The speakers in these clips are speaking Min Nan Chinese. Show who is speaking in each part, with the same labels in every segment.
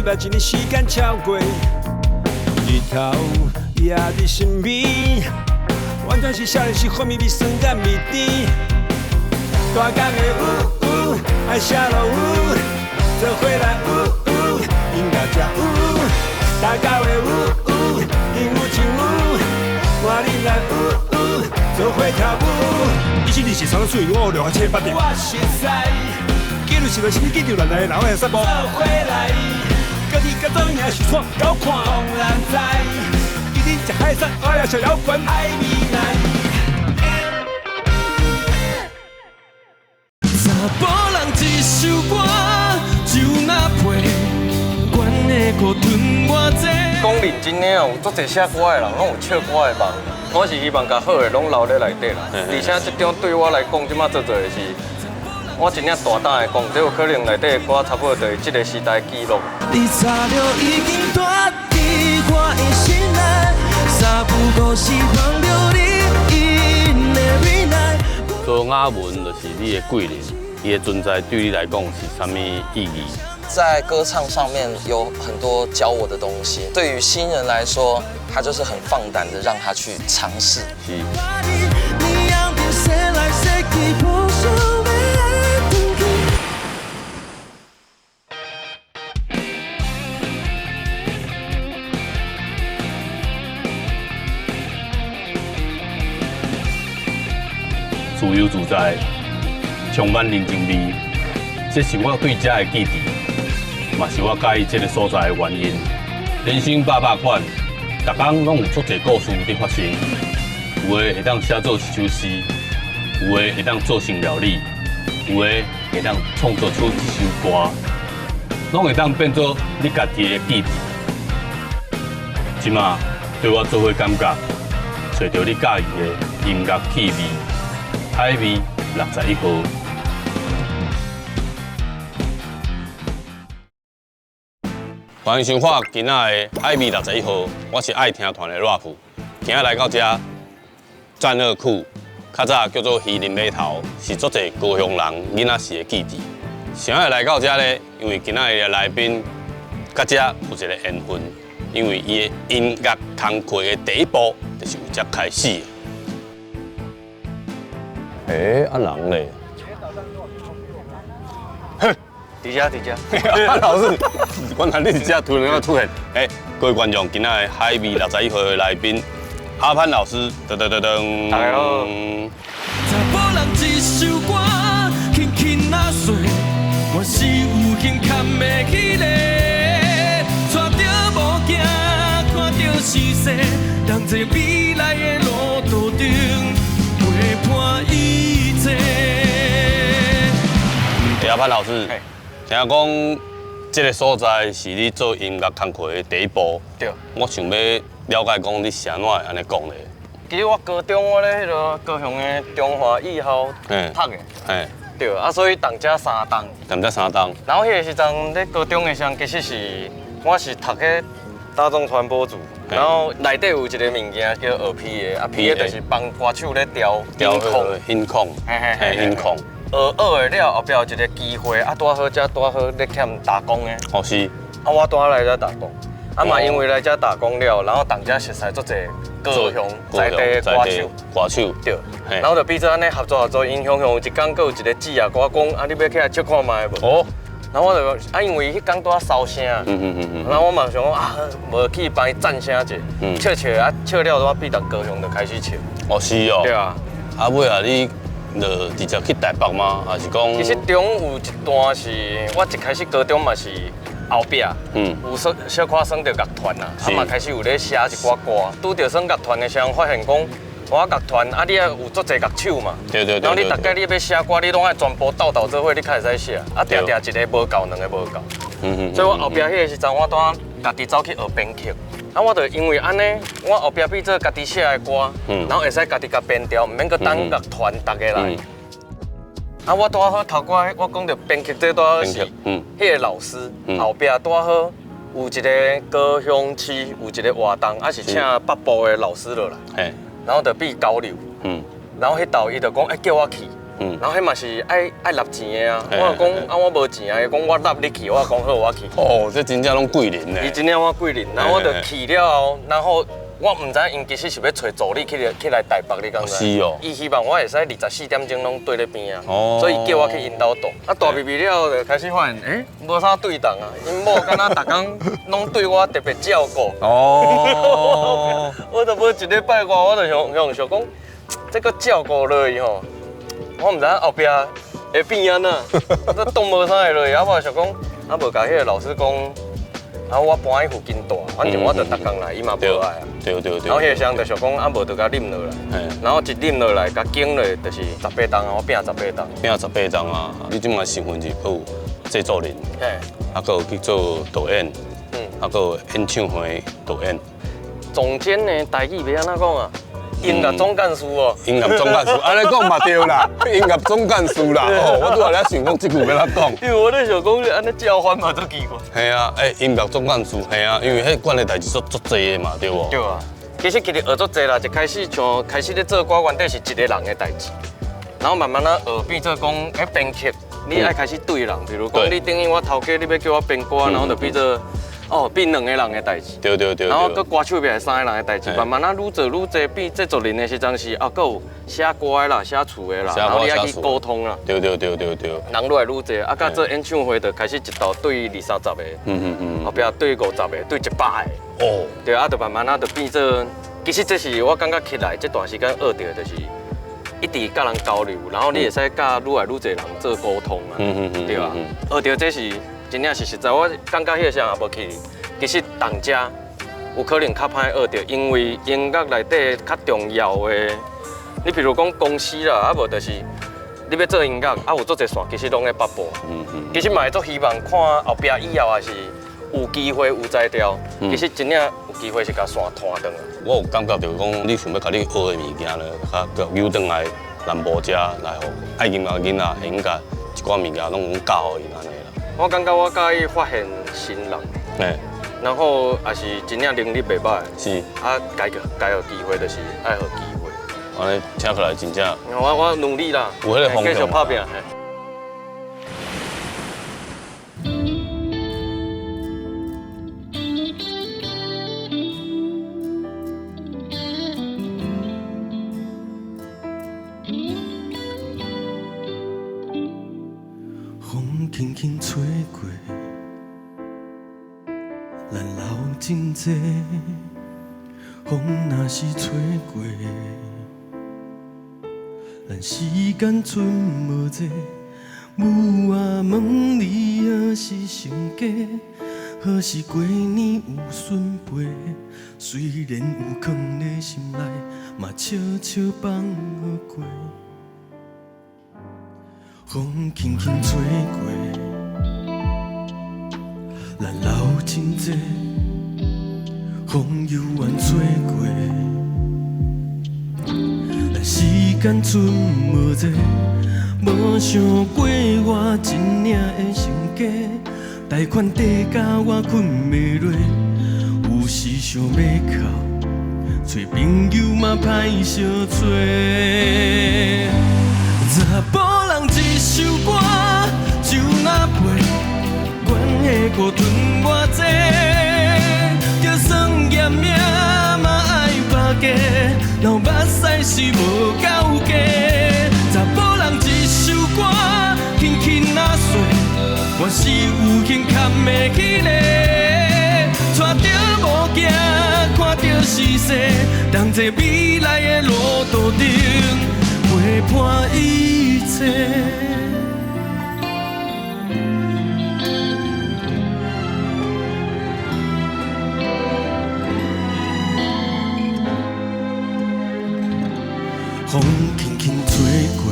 Speaker 1: 擺一年時間超過，日頭也佇身邊，完全是少年時風味味酸佮味甜。大工的有有，愛寫落雨，做伙來有有，音樂才有。大家的有有，應有盡有，換恁來有有，做伙跳舞。
Speaker 2: 124三水，我六七八點。
Speaker 1: 我熟似，
Speaker 2: 記錄是來是你記住來來，然後會使
Speaker 1: 做伙來，
Speaker 2: 家己甲做贏是創高看。
Speaker 1: 當然知，
Speaker 2: 今日食海產，我也食搖滾。
Speaker 1: 愛未來。
Speaker 3: 查埔人一首歌，就若陪，悬的苦吞偌济。
Speaker 4: 講認真的哦，有足濟寫歌的人，攏有唱歌的夢。我是希望共好的攏留咧內底啦。而且這張對我來講，這馬做做的是，我真正大膽的講，這有可能內底的歌差不多就是這個時代記錄。
Speaker 3: 你早就已經住佇我的心內，三不五時夢著你 in every night。
Speaker 5: 做雅文就是你的貴人，伊的存在對你來講是啥物意義？
Speaker 6: 在歌唱上面有很多教我的東西，對於新人來說，他就是很放膽的讓他去嘗試。
Speaker 5: 是。
Speaker 3: 你養邊說來說去，無想欲轉去。
Speaker 5: 自由自在，充滿人情味，這是我對這的記憶，嘛是我佮意這個所在的原因。人生百百款，逐工攏有足濟故事佇發生。有的會當寫做一首詩，有的會當做成料理，有的會當創作出一首歌，攏會當變做你家己的記憶。這馬對我做伙感覺，揣著你佮意的音樂氣味。海味61號。歡迎收看今仔的海味61號，我是愛聽團的樂富。今仔來到這棧貳區，較早叫做魚鱗碼頭，是足濟高雄人囡仔時的記憶。啥會來到這呢？因為今仔日的來賓佮這有一個緣分，因為伊的音樂工課的第一步就是由這開始的。欸，啊人咧？嘿，
Speaker 4: 佇遮佇遮。
Speaker 5: 啊老師，原來你佇遮突然間出現。欸，各位觀眾，今仔日海味61號的來賓阿潘老師，噔噔噔噔。
Speaker 4: 大家好。
Speaker 3: 查埔人一首歌，輕輕仔說，我是有閒牽袂起咧，帶著某囝，看著時勢，人坐未來的路途頂，陪伴伊坐。
Speaker 5: 欸，阿潘老師，聽講這個所在是你做音樂工課的第一步。
Speaker 4: 對。
Speaker 5: 我想欲了解講你是按怎會按呢講的？
Speaker 4: 其實我高中我咧彼个高雄的中華藝校讀的。對，啊，所以踮遮三冬。
Speaker 5: 踮遮三冬。
Speaker 4: 然後彼個時陣咧高中的時陣，其實是我是讀彼大眾傳播組，然後內底有一個物件叫學 P 的，啊 P 的就是幫歌手咧調音控。
Speaker 5: 音控。
Speaker 4: 嘿嘿嘿。
Speaker 5: 音控。
Speaker 4: 學學的了後壁有一個機會，啊，拄好遮拄好咧欠打工的。
Speaker 5: 哦是。
Speaker 4: 啊，我拄好來遮打工，啊嘛因為來遮打工了，然後踮遮熟似足濟高雄在地歌手。
Speaker 5: 歌手。
Speaker 4: 對。然後就變做按呢合作合作，𪜶雄雄有一工閣有一個姊仔佮我講，啊，你欲起來唱看覓無？
Speaker 5: 哦。
Speaker 4: 然後我就啊，因為彼工拄仔收聲，然後我嘛想講啊，無去幫伊讚聲者，笑笑啊，笑了，我變佇高雄就開始唱。
Speaker 5: 哦，是哦。
Speaker 4: 對啊。
Speaker 5: 啊尾啊，你就直接去台北嗎？還是講？
Speaker 4: 其實中有一段是，我一開始高中嘛是後壁，有小小可算著樂團啦，啊嘛開始有咧寫一寡歌。拄著算樂團的時陣，發現講我樂團啊，你也有足濟樂手嘛，
Speaker 5: 對對對。
Speaker 4: 然後你逐概你欲寫歌，你攏愛全部鬥鬥做伙，你較會使寫。啊，定定一個無夠，兩個無夠。所以我後壁彼個時陣，我拄仔家己走去學編曲。啊，我就因為按呢，我後壁變做家己寫的歌，然後會使家己共編調，毋免閣等樂團逐个來。啊，我拄仔好頭拄仔，我講著編曲這拄仔好是，彼個老師後壁拄仔好有一個高雄市有一個活動，啊是請北部的老師落來，然後就變交流，然後彼晝伊就講，欸，叫我去，然後彼嘛是愛納錢的啊，我講啊我無錢啊，伊講我納你去，我講好我去。
Speaker 5: 哦，這真正攏貴人呢。
Speaker 4: 伊真正我貴人，然後我就去了後，然後我毋知𪜶其實是欲揣助理去來台北，你敢知？
Speaker 5: 是哦。
Speaker 4: 伊希望我會使24點鐘攏對咧邊啊，所以叫我去𪜶兜住。啊，蹛入去了後就開始發現，欸，無啥對同啊，𪜶某敢若逐工攏對我特別照顧。
Speaker 5: 哦。
Speaker 4: 我就無一禮拜外，我就想想講，這個照顧落去吼，我毋知影後壁會變按怎，這擋無啥會落去，啊，我就想講，啊，無共彼個老師講，啊，我搬去附近住，反正我就逐工來，伊嘛無愛啊。
Speaker 5: 對對對。
Speaker 4: 然後彼個時陣就想講，啊，無就共忍落來。然後一忍落來，共經落就是十八冬啊，我拼十八冬。
Speaker 5: 拼十八冬啊！你這擺身份是閣有製作人，啊，閣有去做導演，啊，閣有演唱會導演。
Speaker 4: 總監呢，台語欲按怎講啊？音樂總幹事哦，
Speaker 5: 音樂總幹事，按呢講嘛對啦，音樂總幹事啦，哦，我拄仔咧想講這句欲按怎講？
Speaker 4: 因為我咧想講，按呢叫喚嘛足奇怪。
Speaker 5: 係啊，欸，音樂總幹事，係啊，因為彼管的代誌足足濟的嘛，對無？
Speaker 4: 對啊，其實學足濟啦，一開始像開始咧做歌，原底是一個人的代誌，然後慢慢仔學變做講，欸，編曲，你愛開始對人，比如講你等於我頭家，你欲叫我編歌，然後就變做。哦，變兩個人的代誌，
Speaker 5: 對對對，
Speaker 4: 然後閣歌手變三個人的代誌，慢慢仔愈做愈濟，變製作人的時陣是啊，閣有寫歌的啦，寫詞的啦，然後你愛去溝通啦，
Speaker 5: 對對對對對，
Speaker 4: 人愈來愈濟，啊，佮做演唱會就開始一道對二三十個，後壁對50個，對100個，
Speaker 5: 哦，
Speaker 4: 對啊，就慢慢仔就變做，其實這是我感覺起來這段時間學著的就是一直佮人交流，然後你會使佮愈來愈濟人做溝通啊，對啊，學著這是。真正是實在，我感覺彼個時陣也無去。其實當家有可能較歹學著，因為音樂內底較重要的，你比如講公司啦，啊無就是你欲做音樂，啊有足濟線，其實攏咧北部。其實嘛會足希望看後壁以後也是有機會有才調，其實真正有機會是共線拖轉來。
Speaker 5: 我有感覺就是講，你想欲共你學的物件咧，較扭轉來南部遮來，予愛音樂囡仔會用共一寡物件攏教予𪜶按呢。
Speaker 4: 我感覺我佮意發現新人，然後也是真正能力袂䆀，
Speaker 5: 是
Speaker 4: 啊，該予機會就是愛予機會。
Speaker 5: 按呢聽起來真正，
Speaker 4: 我努力啦，
Speaker 5: 有彼个方向，
Speaker 4: 繼續拍拼。
Speaker 3: 風輕輕吹過，咱留真濟。風若是吹過，咱時間賰無濟。母啊，問你抑是成家，還是過年有孫陪？雖然有囥咧心內，嘛悄悄放予過。風輕輕吹過，咱留真濟。風猶原吹過，咱時間賰無濟。無想過我真正會成家，貸款貸甲我睏袂落，有時想欲哭，揣朋友嘛歹相揣。查埔人一首歌就若陪，悬的孤吞偌济，就算验命嘛爱百家，流目屎是无够加。查埔人一首歌，轻轻仔说，我是有闲崁袂起来，带著某囝，看著时势，同齐未来的路途顶，陪伴一切。風輕輕吹過，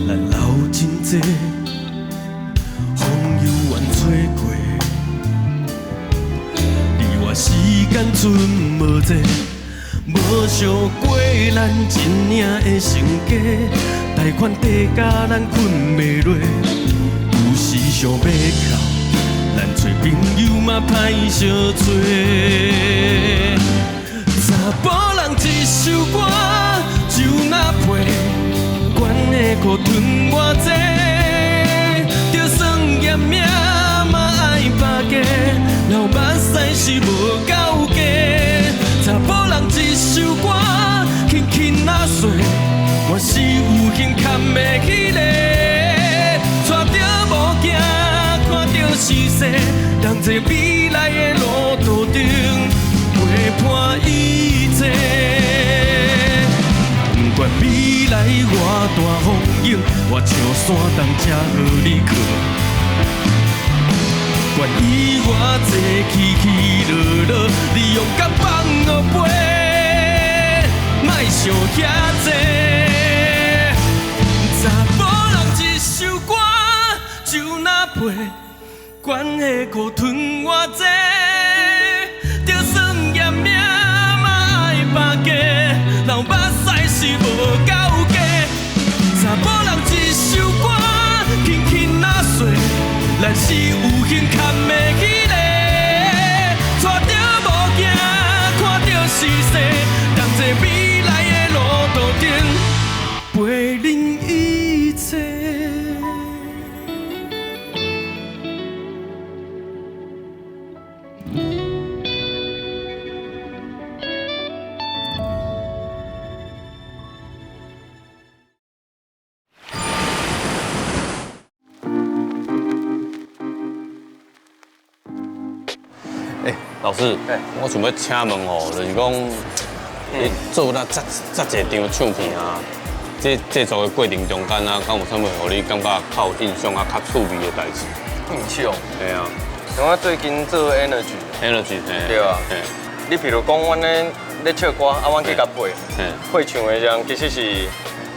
Speaker 3: 咱留真濟。風猶原吹過，你我時間賰無濟。無想過咱真正會成家，貸款貸甲咱睏袂落，有時想欲哭，咱揣朋友嘛歹相揣。查埔人一首歌就若陪，是有闲牵袂起咧。带著无惊，看著时势，人坐未来的路途顶，陪伴一切。不管未来偌大风雨，我唱山东才予你靠。管伊偌济起起落落，你勇敢放予飞，莫想遐济。查某人一首歌就若飞，管彼苦吞偌济，就算验命嘛爱百家，流目屎是无够加。查某人一首歌，轻轻仔说，咱是有闲牵袂起咧。带著无惊，看著时势，同齐未来的路途顶，陪恁一切。
Speaker 5: 老师，我想欲请问哦，就是讲你做了遮遮济张唱片啊，这制作的过程中间啊，敢有啥物予你感觉较有印象啊、较趣味的代志？
Speaker 4: 印象？
Speaker 5: 嘿啊。
Speaker 4: 像我最近做 Energy。
Speaker 5: Energy，
Speaker 4: 对啊。你譬如讲，阮咧咧唱歌，啊，阮去共配，配唱的人其实是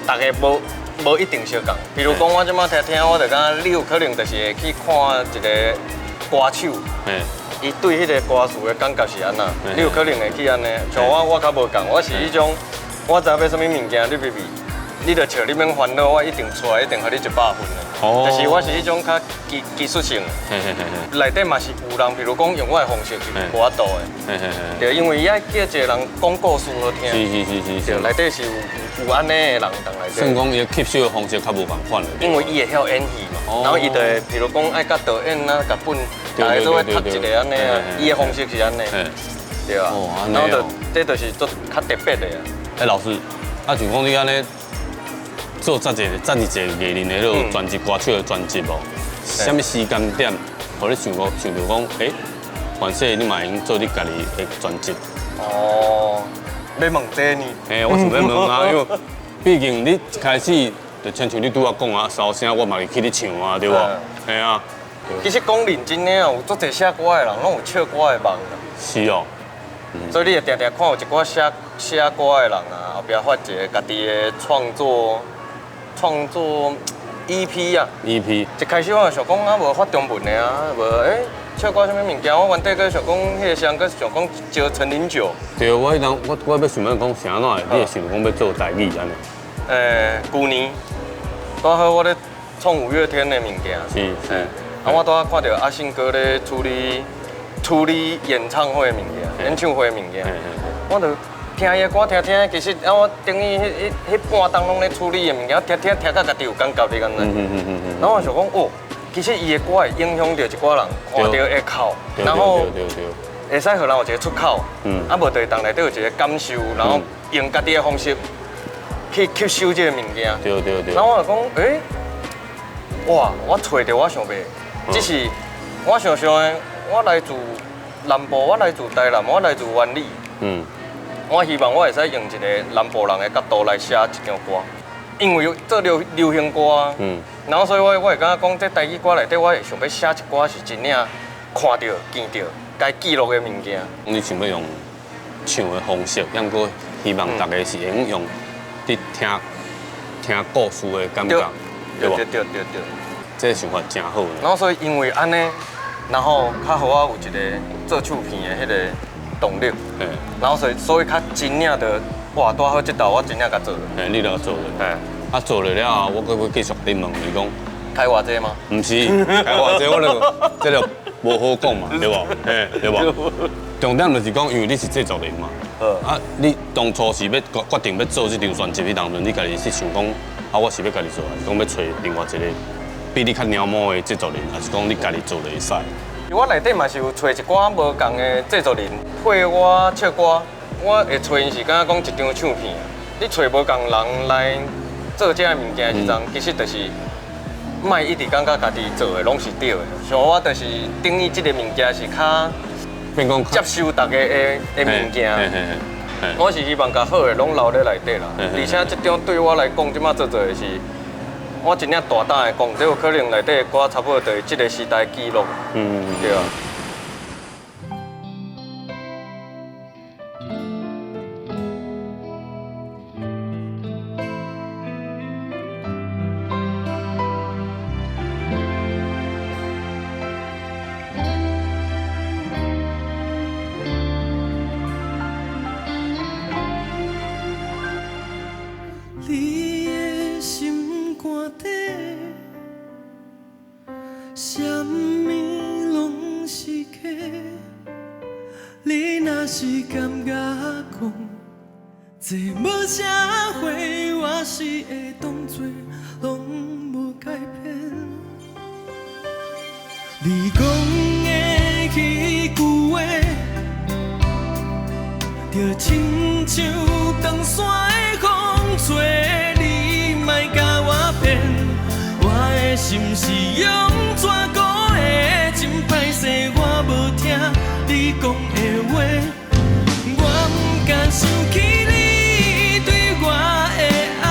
Speaker 4: 大家无无一定相仝。比如讲，我这摆听听，我就感觉你有可能就是会去看一个歌手。伊对彼个歌词的感觉是按怎？你有可能会去按呢？像我，我较无仝，我是彼种，我知影欲啥物物件，你别别，你著笑，你免烦恼，我一定出来，一定予你100分的。哦。就是我是彼种较技技术性的。内底嘛是有人，比如讲用我的方式是无法度的。对，因为伊爱叫一个人讲故事予听。
Speaker 5: 是是是是。
Speaker 4: 对，内底是有有按呢的人佇内底。
Speaker 5: 算讲伊吸收的方式较无仝款了。
Speaker 4: 因为伊会晓演戏嘛，然后伊就会，比如讲爱佮导演啊、剧本。大家做伙读一个按呢啊，伊的方式是按呢，对啊，然后就这就是做较特别的啊。
Speaker 5: 欸，老师，啊就讲你按呢做遮济遮尔济艺人的彼个专辑歌手的专辑哦，啥物时间点，予你想讲想著讲，欸，反正你嘛会用做你家己的专辑。
Speaker 4: 哦，欲问这呢？
Speaker 5: 嘿，我想欲问啊，因为毕竟你一开始就亲像你拄仔讲啊，烧声我嘛会去咧唱啊，对无？嘿啊。
Speaker 4: 其实讲认真的啊，有足济写歌的人，拢有唱歌的梦啦。
Speaker 5: 是哦，
Speaker 4: 所以你会定定看有一寡写写歌的人啊，后壁发一个家己的创作创作 EP 啊。
Speaker 5: EP。
Speaker 4: 一开始我就想讲啊，无发中文的啊，无欸唱歌啥物物件，我原底阁想讲彼个时阵阁想讲招陈零九。
Speaker 5: 对，我彼当我我欲想欲讲啥怎会，你会想讲欲做台语按呢？
Speaker 4: 旧年拄好我咧创五月天的物件。
Speaker 5: 是是。
Speaker 4: 啊！我拄仔看著阿信哥咧处理处理演唱会的物件，演唱会的物件，我就听伊的歌，听听，其实啊，我等于彼彼彼半冬拢咧处理的物件，听听听到家己有感觉，你敢知？然后我想讲，哦，其实伊的歌会影响著一寡人，看著会哭，然后会使予人有一个出口，啊，无就当内底有一个感受，然后用家己的方式去吸收这个物件。
Speaker 5: 对对对。
Speaker 4: 然后我就讲，欸，哇，我揣著我想欲。只是我想象的，我来自南部，我来自台南，我来自湾里。我希望我会使用一个南部人的角度来写一张歌，因为做流流行歌啊。然后所以我会感觉讲，这台语歌内底，我会想欲写一寡是真正看著、见著、该记录的物件。
Speaker 5: 你想欲用唱的方式，抑阁希望大家是会用用伫听听故事的感觉，对无？
Speaker 4: 对对对对。
Speaker 5: 这个想法真好。
Speaker 4: 然后所以因为按呢，然后较予我有一个做唱片的彼个动力。然后所以较真正的，哇，拄好这道我真正共做了。
Speaker 5: 嘿，你都做了。
Speaker 4: 嘿。
Speaker 5: 啊，做了了后，我阁欲继续咧问你讲，
Speaker 4: 开偌济吗？
Speaker 5: 毋是，开偌济我就这个无好讲嘛，对无？嘿，对无？重点就是讲，因为你是制作人嘛。啊，你当初是欲决定欲做这张专辑，彼当阵你家己是想讲，啊，我是欲家己做，还是讲欲揣另外一个？比你较鸟毛的制作人，还是讲你家己做就会使？
Speaker 4: 我内底嘛是有揣一寡无仝的制作人配我唱歌，我会揣𪜶是敢若讲一张唱片，你揣无仝人来做做這个物件的時陣，其實就是莫一直感覺家己做的攏是對的。像我就是等於這个物件是較
Speaker 5: 變講
Speaker 4: 接受大家的物件。我是希望共好的攏留咧內底啦。而且這張對我來講，這擺做做的是，我真正大膽的講，這有可能內底的歌差不多就是這个時代記錄。對啊。
Speaker 3: 你的心肝底，啥物攏是假？你若是感覺講這無啥話，我是會當作攏無改變。你講的彼句話，就親像長山的風吹，你莫共我騙，我的心是用紙糊的，真歹勢我無聽你講的話，我毋敢想起你對我的愛，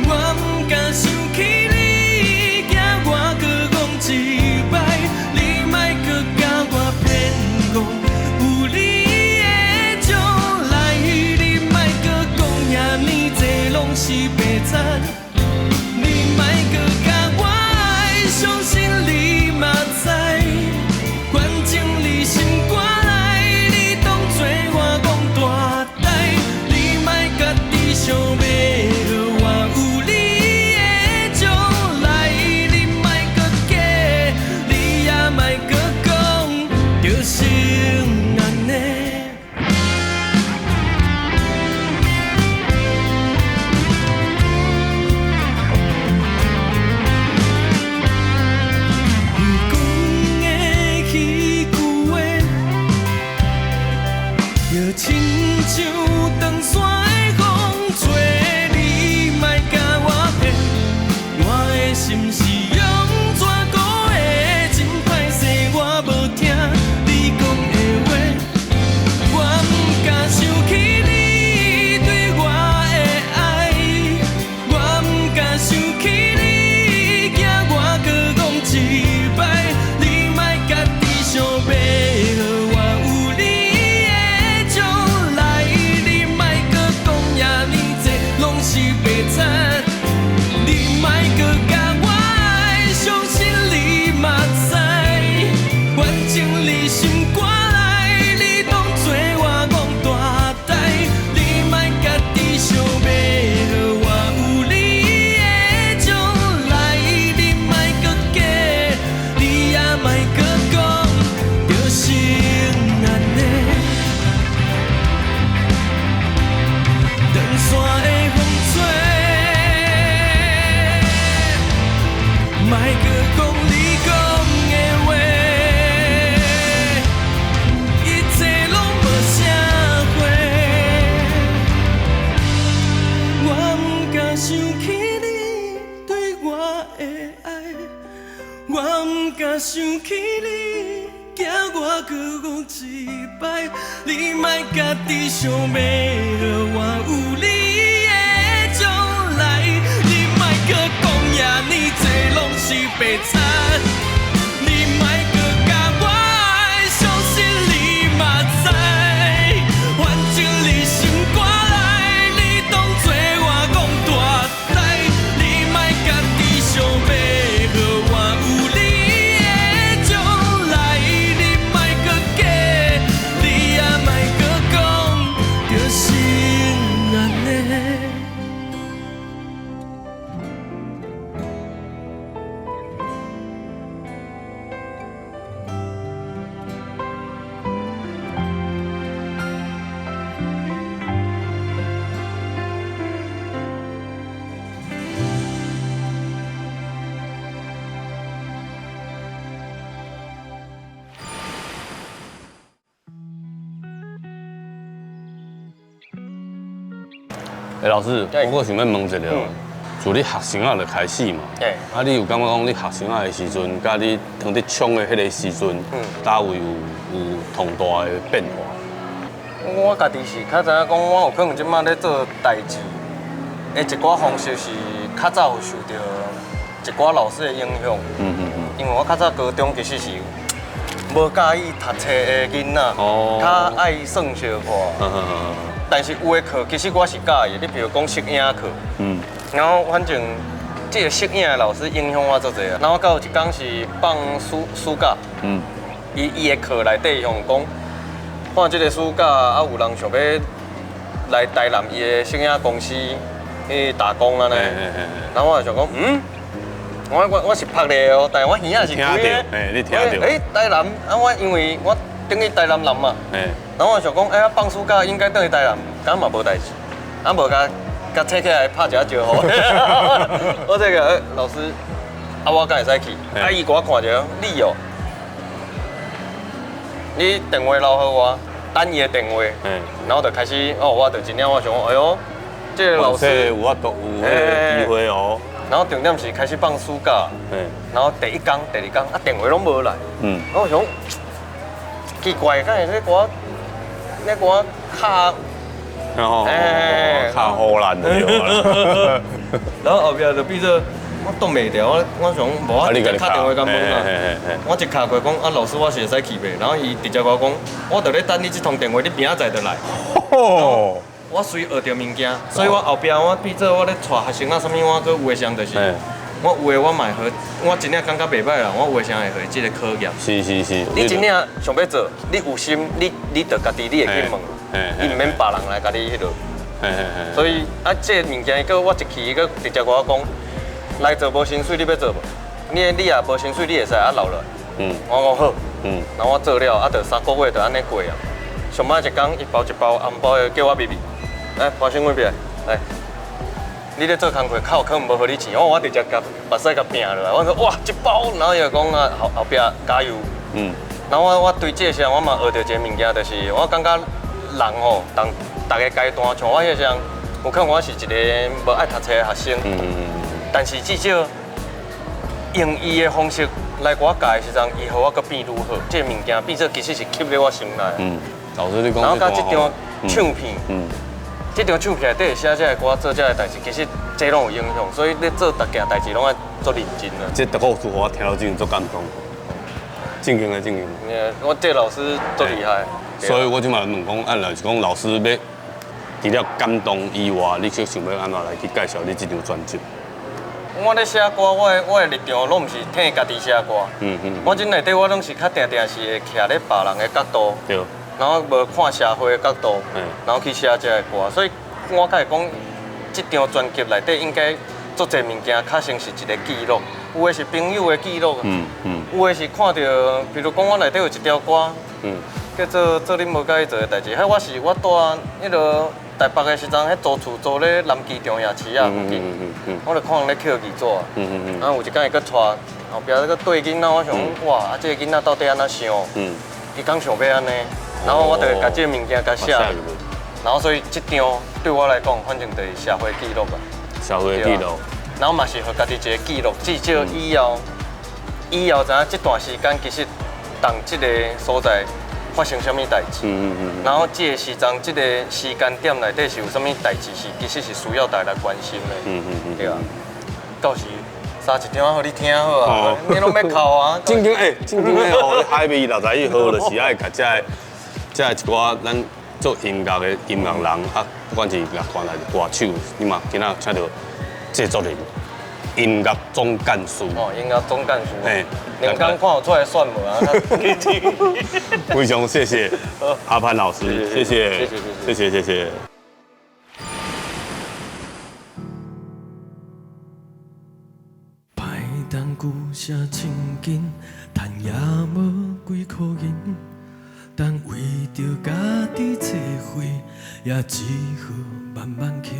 Speaker 3: 我毋敢想起你驚我閣講一擺，你莫閣共我騙講有你的將來，你莫閣講遐爾濟攏是白賊，你莫閣共我愛，相信你嘛知，反正你心肝內，你當作我戇大呆，你莫家己想欲予我有你的將來，你莫閣假，你也莫閣講，就是按呢。你講的彼句話，就親像長山的風吹，你莫共我騙，我的心是用紙糊的，真歹勢我無聽你講的話，我毋敢想起你對我的愛，我毋敢想起你驚我閣講一擺，你莫家己想欲予我有你的將來，你莫閣講遐爾濟攏是白賊，你莫閣共我愛，相信你嘛知，反正你心肝內，你當作我戇大呆，你莫家己想欲予我有你的將來，你莫閣假，你也莫閣講，就是按呢。長山的風吹，莫閣講你講的話，一切攏無啥貨。我毋敢想起你對我的愛，我毋敢想起你驚我閣講一擺，你莫家己想欲予我有你的將來，你莫閣講遐爾濟攏是白賊，你莫閣共我愛，相信你嘛知，反正你心肝內，你當作我戇大呆，你莫家己想欲予我有你的將來，你莫閣假，你也莫閣講，就是按呢。
Speaker 5: 欸，老師，我閣想欲問一下哦，自你學生仔就開始嘛，啊，你有感覺講你學生仔的時陣，佮你當佇衝的彼个時陣，佗位有重大的變化？
Speaker 4: 我家己是較知影講，我有可能這擺咧做代誌，的一寡方式是較早有受著一寡老師的影響。因為我較早高中其實是無佮意讀冊的囡仔，較愛耍相看。但是有的課其實我是佮意，你比如講攝影課，然後反正這個攝影的老師影響我足濟啊。然後到有一工是放暑假，伊的課內底向講，看這個暑假啊，有人想欲來台南伊的攝影公司去打工按呢。然後我就想講，我是曝咧哦，但是我耳仔是開的。
Speaker 5: 你聽著。
Speaker 4: 欸，台南啊，我因為我等於台南人嘛。然後我想講，欸，放暑假應該轉去台南，敢嘛無代誌，啊無共共提起來拍一下招呼。我這個老師，啊我敢會使去？啊伊共我看著，你哦，你電話留予我，等伊的電話，然後就開始，哦，我就真正我想講，哎喲，這個老師
Speaker 5: 有法度有彼个機會哦。
Speaker 4: 然後重點是開始放暑假，然後第一工、第二工啊電話攏無來，然後我想奇怪，敢會咧共我咧共我敲，
Speaker 5: 敲唬爛就對啦。
Speaker 4: 然後後壁就變做我擋袂牢，我想無我直接敲電話共問啊，我一敲過講啊老師我是會使去袂？然後伊直接共我講，我就咧等你這通電話，你明仔載就來。我隨學著物件，所以我後壁我變做我咧帶學生啊，啥物我閣有的時陣就是，我有的我嘛會，我真正感覺袂䆀啦，我有的時陣會予這個考驗。
Speaker 5: 是是是。
Speaker 4: 你真正想欲做，你有心，你就家己你會去問，你毋免別人來共你彼落。所以啊，這個物件伊閣我一去，伊閣直接共我講，來做無薪水，你欲做無？你若無薪水，你會使啊留落來。我講好。然後我做了，啊，就3個月就按呢過啊。上擺一工一包一包紅包的叫我妹妹。來，花生粉來，來，你咧做工課，較有可能無予你錢，我直接共目屎共拚落來，我說哇，一包，然後伊就講啊後後壁加油。然後我對這個時陣我嘛學著一個物件，就是我感覺人吼，當逐个階段，像我彼時陣，有可能我是一個無愛讀冊的學生，但是至少用伊的方式來共我教的時陣，伊予我閣變愈好，這個物件變做其實是吸咧我心內。
Speaker 5: 老師你講。
Speaker 4: 然後佮這張唱片。這張唱片內底寫這个歌，做這个代誌，其實這攏有影響，所以你做逐件代誌攏愛足認真啊。
Speaker 5: 這個故事我聽了真足感動，正經的正經。
Speaker 4: 我這個老師足厲害。
Speaker 5: 所以我這擺問講，啊，若是講老師欲除了感動以外，你卻想欲按怎來去介紹你這張專輯？
Speaker 4: 我咧寫歌，我的立場攏毋是替家己寫歌。我這內底我攏是較定定是會徛咧別人的角度。然後無看社會的角度，然後去寫這个歌，所以我較會講，這張專輯內底應該足濟物件，較像是一個記錄，有的是朋友的記錄，有的是看著，比如講我內底有一條歌，叫做做恁無佮意做的代誌，彼我是我住彼个台北的時陣，彼租厝租咧南機場夜市仔附近，我就看人咧抾字紙，然後有一工伊閣帶後壁閣對囡仔，我想講哇，啊這个囡仔到底按怎想？伊敢想欲按呢？然後我就會共這个物件共寫，然後所以這張對我來講，反正就是社會記錄啊。
Speaker 5: 社會記錄。
Speaker 4: 然後嘛是予家己一個記錄，至少以後，以後知影這段時間其實佇這个所在發生啥物代誌。然後這個時陣，這個時間點內底是有啥物代誌是其實是需要大家來關心的。對啊。到時三一張予你聽好啊，你攏欲哭啊？
Speaker 5: 正經欸，正經的哦，海味61號就是愛共這个。這一寡咱做音樂的音樂人啊，不管是樂團還是歌手，你嘛今仔請著製作人、音樂總幹事。
Speaker 4: 哦，音樂總幹事。嘿，兩工看有出來選無啊？
Speaker 5: 非常謝謝阿潘老師，謝謝，謝謝，謝謝。
Speaker 3: 但為著家己做伙，也只好慢慢傾。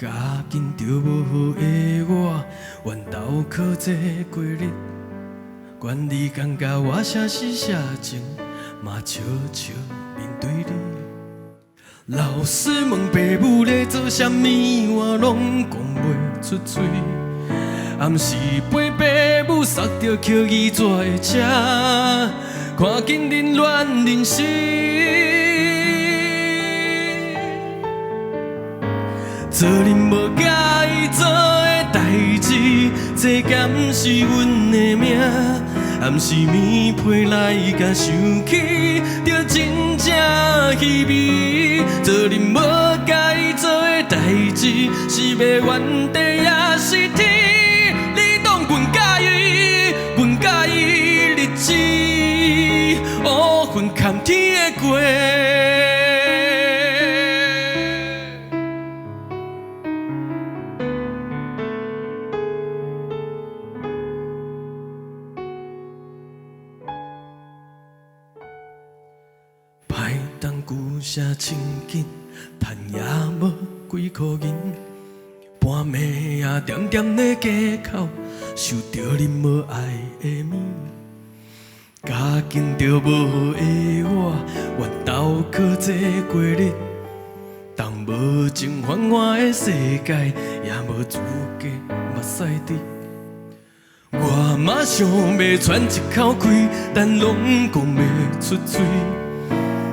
Speaker 3: 咬緊著無好的我，緣投靠這過日。管你感覺我寫詩寫情，嘛笑笑面對你。老師問爸母咧做啥物，我攏講袂出喙。暗時陪爸母塞著捡伊紙的車，看緊恁亂人生。做恁無佮意做的代誌，這敢是阮的命？暗時棉被內共想起，著真正稀微。做恁無佮意做的代誌，是欲原地抑是天？你當阮佮意，阮佮意日子，烏雲崁天的過。舊寫千金，趁也無幾箍銀，半暝也點點咧街口，受著恁無愛的物，家境著無的我，怨斗靠這過日，當無情繁華的世界，也無資格目屎滴。我嘛想欲喘一口氣，但攏講袂出喙。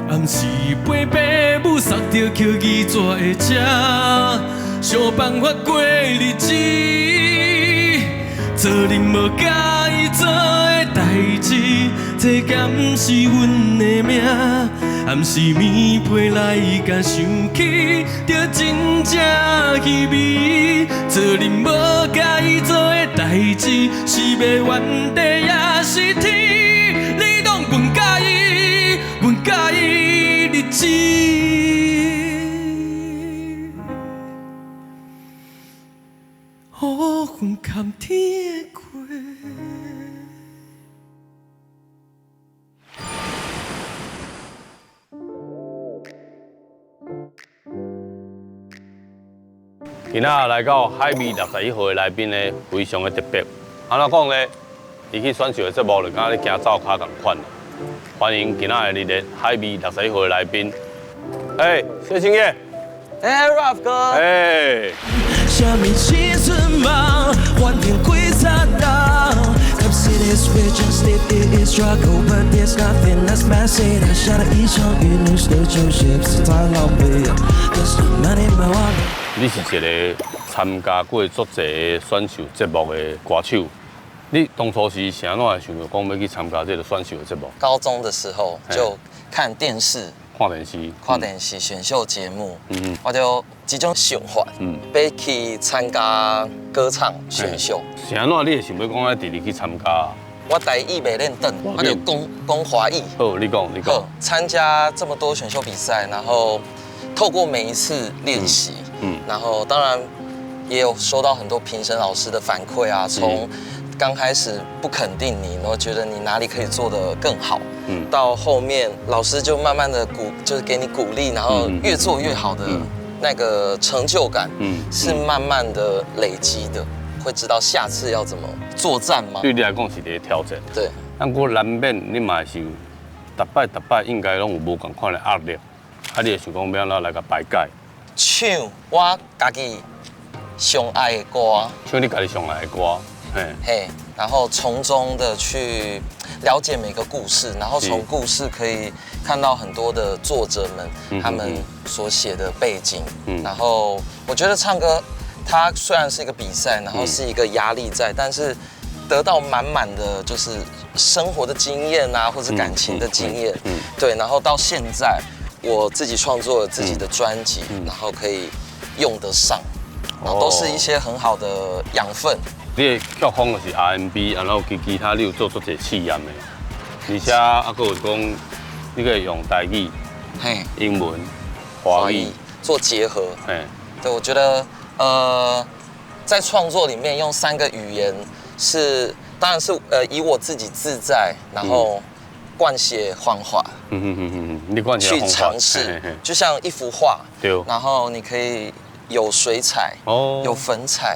Speaker 3: 暗時陪爸母塞著捡伊紙的車，想辦法過日子。做恁無佮意做的代誌，這敢是阮的命？暗時棉被內共想起，著真正稀微。做恁無佮意做的代誌，是欲原地抑是天？你當阮佮意，阮佮意日子，烏雲崁天的過。
Speaker 5: 今仔來到海味61號的來賓呢，非常的特別。按怎講呢？伊去選秀的節目就敢若咧行灶跤仝款。歡迎今仔日的海味61號的來賓，哎，謝欣葉，
Speaker 6: 哎，Ralph 哥，
Speaker 5: 哎。你是一個參加過足濟選秀節目的歌手。你當初是啥怎會想著講欲去參加這個選秀的節目？
Speaker 6: 高中的時候就看電視，
Speaker 5: 看電視，
Speaker 6: 看電視選秀節目，我就這種想法，欲去參加歌唱選秀。
Speaker 5: 啥怎你會想欲講愛直直去參加？
Speaker 6: 我台語袂練轉，我就講講華語。
Speaker 5: 好，你講，你講。
Speaker 6: 參加這麼多選秀比賽，然後透過每一次練習，然後當然也有收到很多評審老師的反饋啊，從剛開始不肯定你，然後覺得你哪裡可以做得更好，到後面老師就慢慢的鼓，就是給你鼓勵，然後越做越好的那個成就感，是慢慢的累積的，會知道下次要怎麼作戰嗎？
Speaker 5: 對你來講是一個挑戰。
Speaker 6: 對。
Speaker 5: 但過難免你嘛是有，逐擺逐擺應該攏有無仝款的壓力，啊，你會想講欲按怎來共排解？
Speaker 6: 唱我家己上愛的歌。
Speaker 5: 唱你家己上愛的歌。
Speaker 6: 嘿，然後從中的去了解每個故事，然後從故事可以看到很多的作者們他們所寫的背景。然後我覺得唱歌，它雖然是一個比賽，然後是一個壓力在，但是得到滿滿的就是生活的經驗啊，或者感情的經驗。對，然後到現在我自己創作了自己的專輯，然後可以用得上，然後都是一些很好的養分。
Speaker 5: 你的曲風就是 R&B，然後其其他你有做足濟試驗的，而且啊，閣有講你可以用台語、英文、華語
Speaker 6: 做結合。對，我覺得在創作裡面用3個語言是，當然是以我自己自在，然後慣寫方法。
Speaker 5: 你慣寫
Speaker 6: 去嘗試，就像一幅畫，然後你可以。有水彩，有粉彩，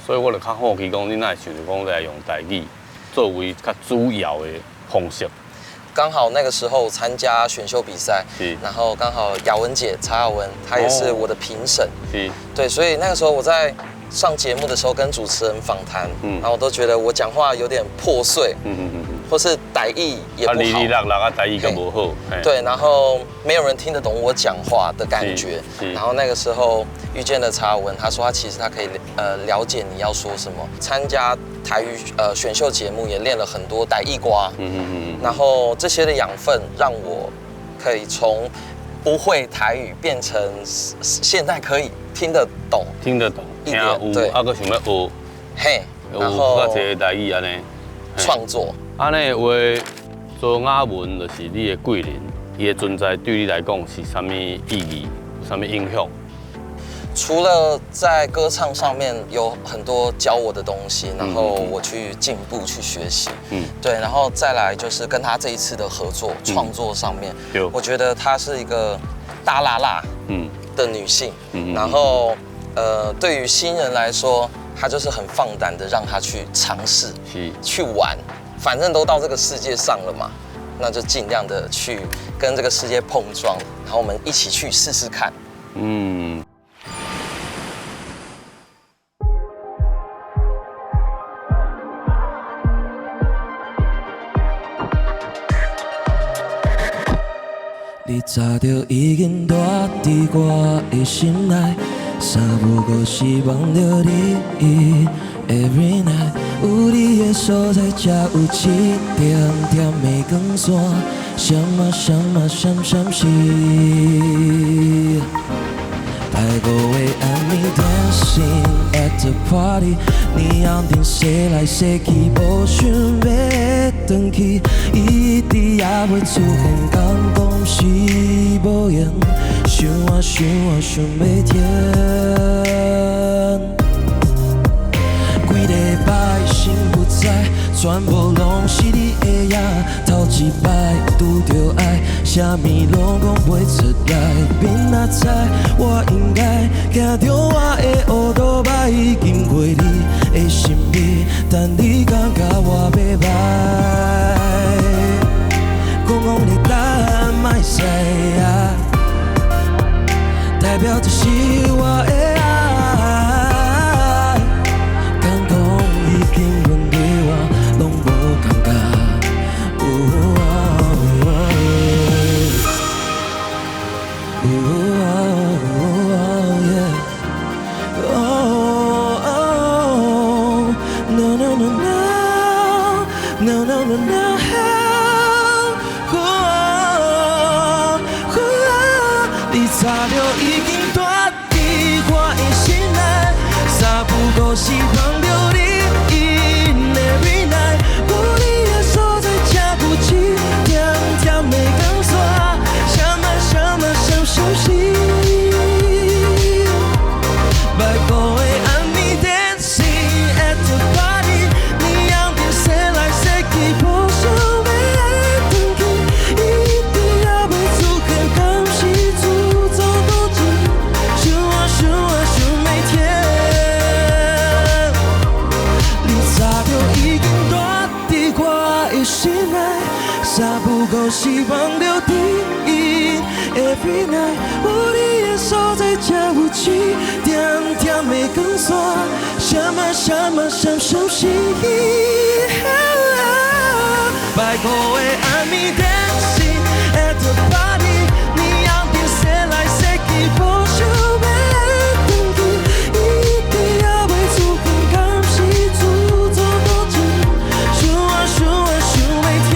Speaker 5: 所以我就較好奇講，你哪會想著講來用台語作為較主要的方式？
Speaker 6: 剛好那個時候參加選秀比賽，然後剛好雅文姐查雅雯，她也是我的評審，對，所以那個時候我在上節目的時候跟主持人訪談，然後我都覺得我講話有點破碎，或是台語也不好，
Speaker 5: 哩哩啦啦啊，台語閣無好，
Speaker 6: 對，然後沒有人聽得懂我講話的感覺，然後那個時候遇見了查雅雯，他說他其實他可以了解你要說什麼，參加台語選秀節目也練了很多台語歌，然後這些的養分讓我可以從不會台語變成現在可以聽得懂，
Speaker 5: 聽得懂，聽有，
Speaker 6: 對，
Speaker 5: 啊，閣想欲學，
Speaker 6: 嘿，
Speaker 5: 然後較濟台語按呢
Speaker 6: 創作。
Speaker 5: 按呢的話，周雅文就是你的貴人，伊的存在對你來講是啥物意義，有啥物影響？
Speaker 6: 除了在歌唱上面有很多教我的東西，然後我去進步去學習，對，然後再來就是跟他這一次的合作創作上面，我覺得她是一個大辣辣的女性，然後對於新人來說，她就是很放膽的讓她去嘗試，去玩，反正都到這個世界上了嘛，那就盡量的去跟這個世界碰撞，然後我們一起去試試看，
Speaker 5: 嗯。
Speaker 3: 你早就已經蹛佇我的心內，三不五時夢著你。Every night，有你的所在，才有一點點的光線。閃啊閃啊閃閃閃。拜五的暗暝，dancing at the party，霓虹燈踅來踅去，無想欲轉去，伊一直猶未出現，敢講是無閒，想啊想啊想欲停。規禮拜心不在，全部攏是你的影。頭一擺拄著愛，啥物攏講袂出來。明仔載我應該騎著我的烏多擺，經過你的身邊，等你感覺我欲歹。講講你等莫使啊，代表這是我的愛。敢講伊根本對我攏無感覺。你早就已經蹛佇我的心內，三不五時夢著你。Every night，有你的所在，才有一點點的光線。閃啊閃啊閃閃閃。拜五的暗暝，dancing at the party，霓虹燈踅來踅去，無想欲轉去，伊一直猶未出現，敢是自作多情？想啊想啊想欲停。你早就已經蹛佇我的心內，三不五時夢著你。Every night，有你的所在，才有一點點的光線。閃啊閃啊閃閃閃。拜五的暗暝，dancing at the party，霓虹燈踅來踅去，無想欲轉去，伊一直猶未出現，敢是自作多情？想啊想啊想欲停。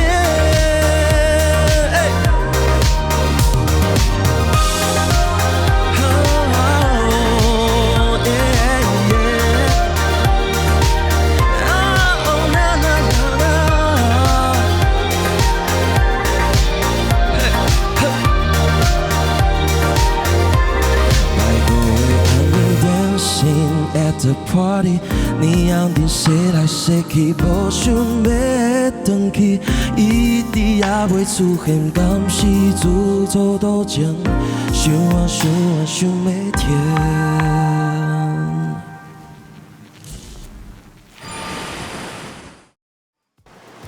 Speaker 3: 拜五的暗暝，dancing at the party，霓虹燈踅來踅去，無想欲轉去，伊一直猶未出現，敢是自作多情？想啊想啊想欲停。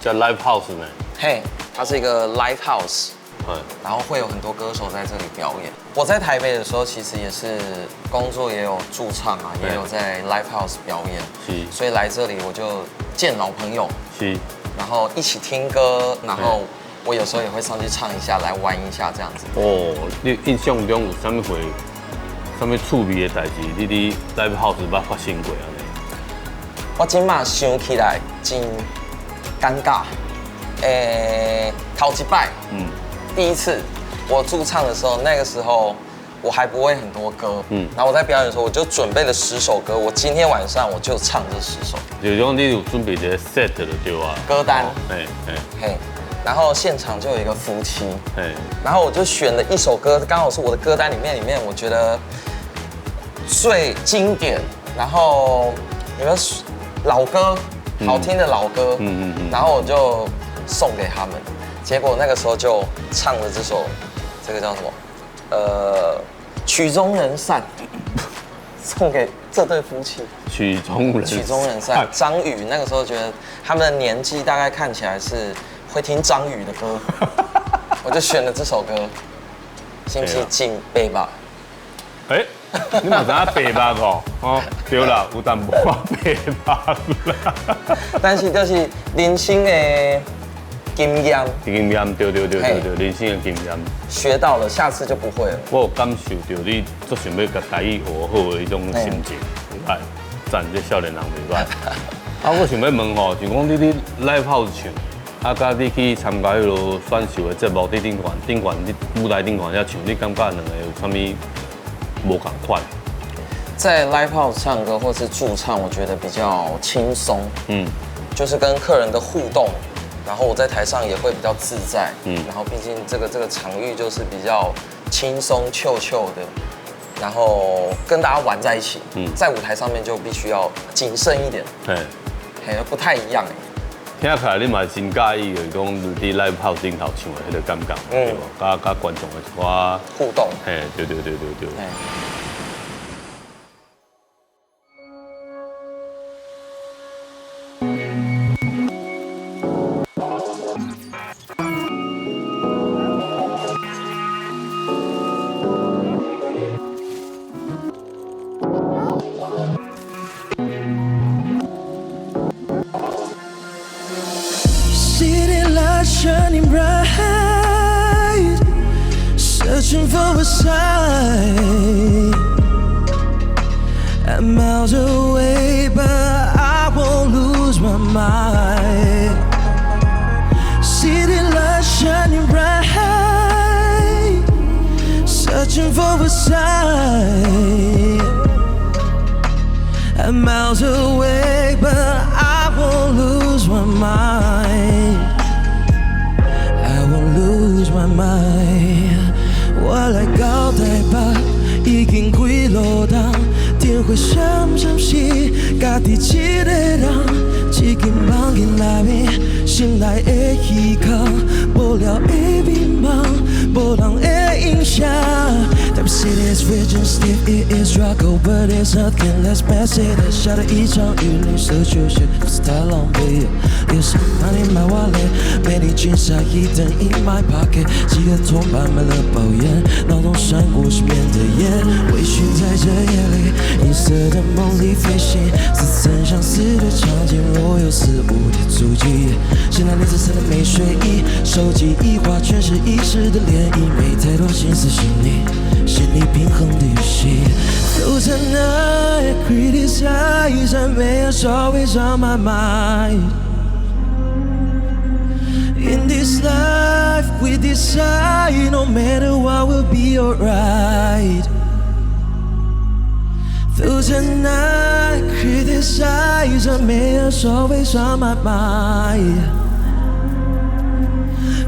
Speaker 5: 這 live house 呢？
Speaker 6: 嘿，它是一个 live house，然后会有很多歌手在这里表演。我在台北的时候，其实也是工作也有驻唱啊，也有在 live house 表演，所以来这里我就见老朋友，然后一起听歌，然后我有时候也会上去唱一下，来玩一下这样子。
Speaker 5: 哦，你印象中有啥物回，啥物趣味的代誌，你佇 live house 捌發生過按呢？
Speaker 6: 我這馬想起來真尷尬。頭一擺，第一次我駐唱的時候，那個時候我還不會很多歌，然後我在表演的時候，我就準備了十首歌，我今天晚上我就唱這十首。
Speaker 5: 就是講你有準備一個 set 就對啊。
Speaker 6: 歌單。嘿，然後現場就有一個夫妻，然後我就選了一首歌，剛好是我的歌單裡面我覺得最經典，然後有沒有老歌，好聽的老歌，然後我就送給他們，結果那個時候就唱了這首，這個叫什麼？曲終人散，送給這對夫妻。
Speaker 5: 曲終人
Speaker 6: 曲終人散。張宇那個時候覺得他們的年紀大概看起來是會聽張宇的歌，我就選了這首歌，是不是真白目？
Speaker 5: 欸，你嘛知影白目哦？哦，對啦，有淡薄仔白目啦。
Speaker 6: 但是就是人生的經驗，
Speaker 5: 經驗，對對對對對，人生的經驗。
Speaker 6: 學到了，下次就不會了。
Speaker 5: 我有感受到你足想欲共台語學好的彼種心情，袂歹，讚，這少年人袂歹。啊，我想欲問吼，就講你佇 live house 唱，啊，佮你去參加彼落選秀的節目，佇頂懸頂懸，你舞台頂懸遐唱，你感覺兩个有啥物無仝款？
Speaker 6: 在 live house 唱歌或是駐唱，我覺得比較輕鬆，就是跟客人的互動。然後我在台上也會比較自在，然後畢竟這個場域就是比較輕鬆、chill chill 的，然後跟大家玩在一起，在舞台上面就必須要謹慎一點，嘿，不太一樣。
Speaker 5: 聽起來你嘛真佮意，就是講佇 live house 頂頭唱的彼个感覺，對無？佮觀眾的一寡
Speaker 6: 互動，
Speaker 5: 嘿，對對對對對。
Speaker 3: Shining bright, searching for a sign. I'm miles away, but I won't lose my mind. City lights shining bright, searching for a sign. I'm miles away, but I won't lose my mind. I won't lose my mind。我來到台北已經幾落冬，電話閃閃是家己一個人，一間房間內面，心內的虛空，無聊的迷茫，無人的影響。Taipei City is rich and stiff, it is struggle, but it's nothing. Let's pass it。下了一場雨，綠色球鞋不是太狼狽。There's money in my wallet，美麗金沙 hidden in my pocket。幾個銅板買了包菸，腦中閃過失眠的夜，微醺在這夜裡，銀色的夢裡飛行，似曾相識的場景，若有似無的足跡。現在你紫色的沒睡衣，手機一滑全是遺失的漣漪，沒太多心思細膩，心理平衡的遊戲。Though tonight criticize, I may always on my mind. In this life we decide, no matter what we'll be alright. Though tonight criticize, I may always on my mind.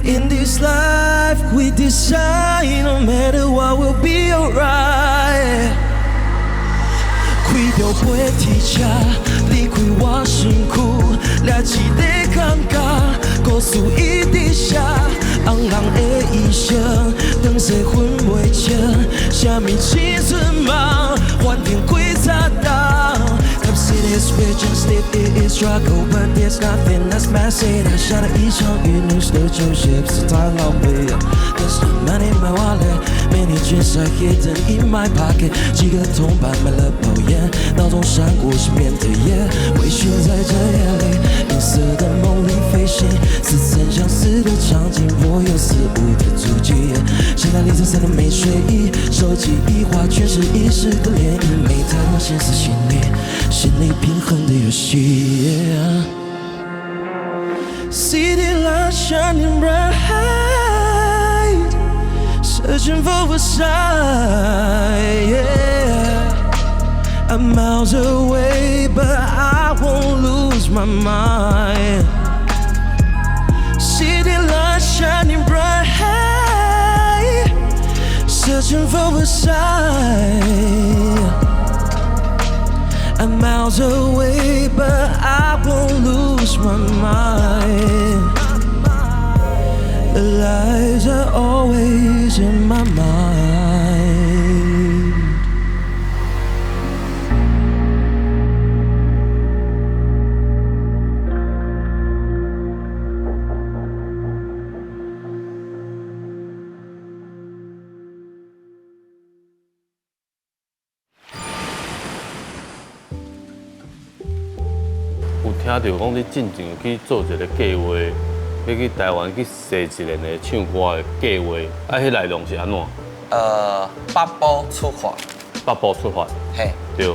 Speaker 3: In this life we decide, no matter what we'll be alright. 開著飛鐵車，離開我身軀，掠一个感覺，故事一直寫，紅紅的醫生，當勢分袂清，啥物青春夢，反正幾十冬。Taipei City is rich and stiff, it is struggle, but there's nothing that's messy。他下了一場雨，淋濕的球鞋不是太狼狽。There's no money in my wallet, many dreams are hidden in my pocket。幾個銅板買了包煙，腦中閃過失眠的夜，微醺在這夜裡，銀色的夢裡飛行，似曾相識的場景，若有似無的足跡。現在凌晨3點沒睡意，手機一滑全是遺失的漣漪，沒太多心思心理，心理平衡的遊戲。City light shining bright, searching for a sign. Yeah. I'm miles away, but I won't lose my mind. City light shining bright, searching for a sign. I'm miles away, but I won't lose my mind. The lies are always in my mind.
Speaker 5: 有聽著講你進前有去做一個計劃，欲去台灣去踅一年的唱歌的計劃，啊，彼內容是按怎？
Speaker 6: 北部出發，
Speaker 5: 北部出發，
Speaker 6: 嘿，
Speaker 5: 對，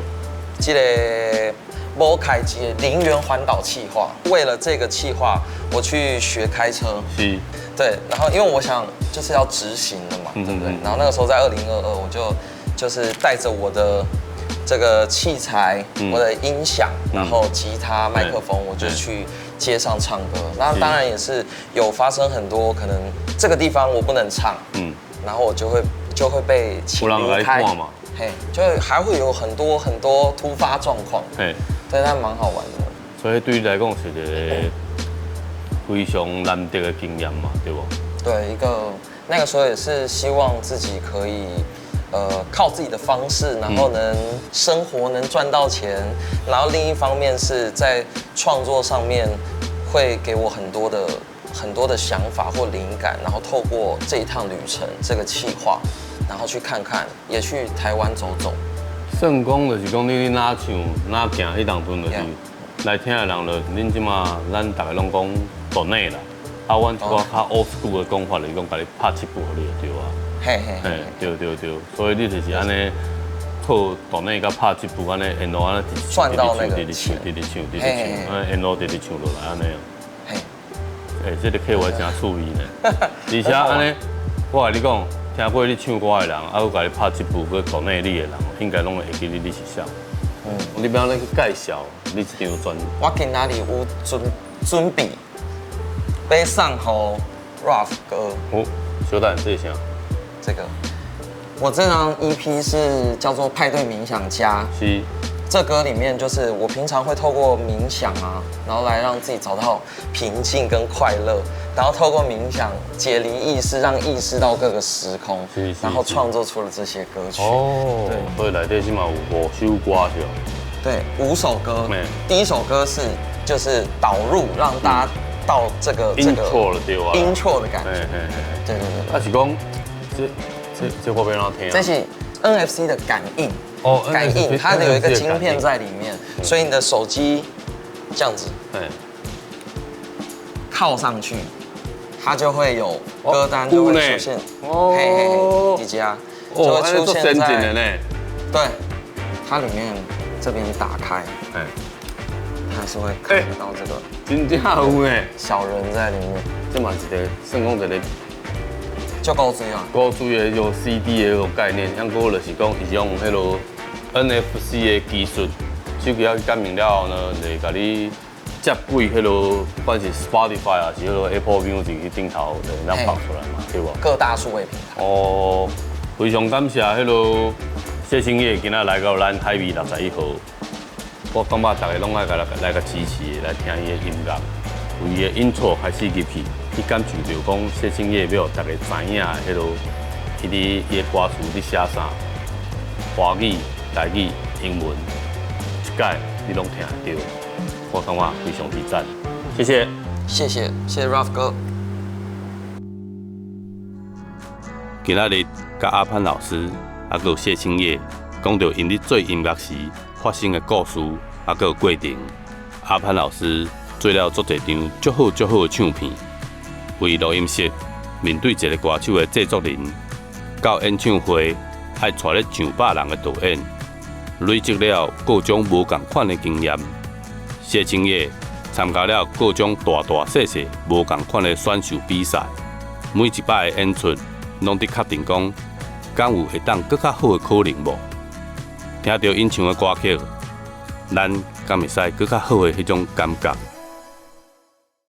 Speaker 6: 這個無開機的零元環島企劃，為了這個企劃，我去學開車。
Speaker 5: 是，
Speaker 6: 對，然後因為我想就是要執行的嘛，對不對？然後那個時候在2022，我就是帶着我的這個器材，我的音響，然後吉他、麥克風，我就去街上唱歌。那當然也是有發生很多可能這個地方我不能唱，然後我就會被請離開
Speaker 5: 嘛，
Speaker 6: 嘿，就會還會有很多很多突發狀況，
Speaker 5: 嘿，
Speaker 6: 對，但蠻好玩的。
Speaker 5: 所以對你來講是一個非常難得的經驗嘛，對無？
Speaker 6: 對，一個那個時候也是希望自己可以。靠自己的方式，然後能生活，能賺到錢，然後另一方面是在創作上面會給我很多的很多的想法或靈感，然後透過這一趟旅程，這個企劃，然後去看看，也去台灣走走。
Speaker 5: 算講就是講你哪唱哪行，彼當陣就是來聽的人就恁這馬咱逐家攏講 donate 啦，啊，阮一寡較 old school 的講法就是講，共你拍七步予你就對啊。
Speaker 6: 嘿嘿，
Speaker 5: 嘿，對對對，所以你就是按呢，靠 donate 佮拍這步按呢，沿路按呢直唱，直唱，直唱，直唱，按呢沿路直直唱落來按呢。
Speaker 6: 嘿，
Speaker 5: 欸，這個計劃真趣味呢，而且按呢，我共你講，聽過你唱歌的人，啊，閣共你拍這步閣 donate 你的人，應該攏會會記得你是啥。你欲按怎去介紹你這張專輯？
Speaker 6: 我今仔日有準備，欲送予 Ralph 哥。
Speaker 5: 哦，小等，這是啥？
Speaker 6: 這個，我這張 EP 是叫做《派對冥想家》。
Speaker 5: 是。
Speaker 6: 這歌裡面就是我平常會透過冥想啊，然後來讓自己找到平靜跟快樂，然後透過冥想解離意識，讓意識到各個時空，然後創作出了這些歌曲。
Speaker 5: 哦，對。所以內底起碼有5首歌是吧？
Speaker 6: 對，5首歌。第一首歌是就是導入，讓大家到這個 intro 的感覺。對對對。
Speaker 5: 啊是講。這我欲按怎聽？
Speaker 6: 這是 NFC 的感應，
Speaker 5: 哦，
Speaker 6: 感應它有一個晶片在裡面，所以你的手機這樣子，靠上去，它就會有歌單就會出現，嘿嘿嘿，迪迦就會出現在，對，它裡面這邊打開，它是會看得到這個，
Speaker 5: 真正有呢，
Speaker 6: 小人在裡面，
Speaker 5: 這嘛是一個算講一個。
Speaker 6: 就古錐啊，
Speaker 5: 古錐的迄個 CD 的彼個概念，抑閣就是講，伊是用彼个 NFC 的技術，手機仔去感應了後呢，就會共你接軌彼个，不管是 Spotify 還是彼个 Apple Music 去頂頭，就會當放出來嘛，對無？
Speaker 6: 各大數位平台。
Speaker 5: 哦，非常感謝彼个謝欣葉今仔來到咱海味61號，我感覺逐家攏愛共來共支持，來聽伊的音樂，從伊的 intro 開始入去。去感受著講謝欣葉欲予逐家知影彼落，伊佇伊的歌詞佇寫啥，華語、台語、英文，這擺你攏聽會著。我感覺非常之讚，謝謝，
Speaker 6: 謝謝，謝謝 Ralph 哥。
Speaker 5: 今仔日佮阿潘老師，還閣有謝青葉，講著𪜶咧做音樂時發生的故事，還閣有過程。阿潘老師做了足濟張足好足好的唱片，為錄音室面對一個歌手的製作人，到演唱會愛帶咧上百人的導演，累積了各種無仝款的經驗。謝青葉參加了各種大大細細無仝款的選秀比賽，每一擺的演出，攏佇確定講，敢有會當閣較好的可能無？聽著𪜶唱的歌曲，咱敢會使閣較好的彼種感覺。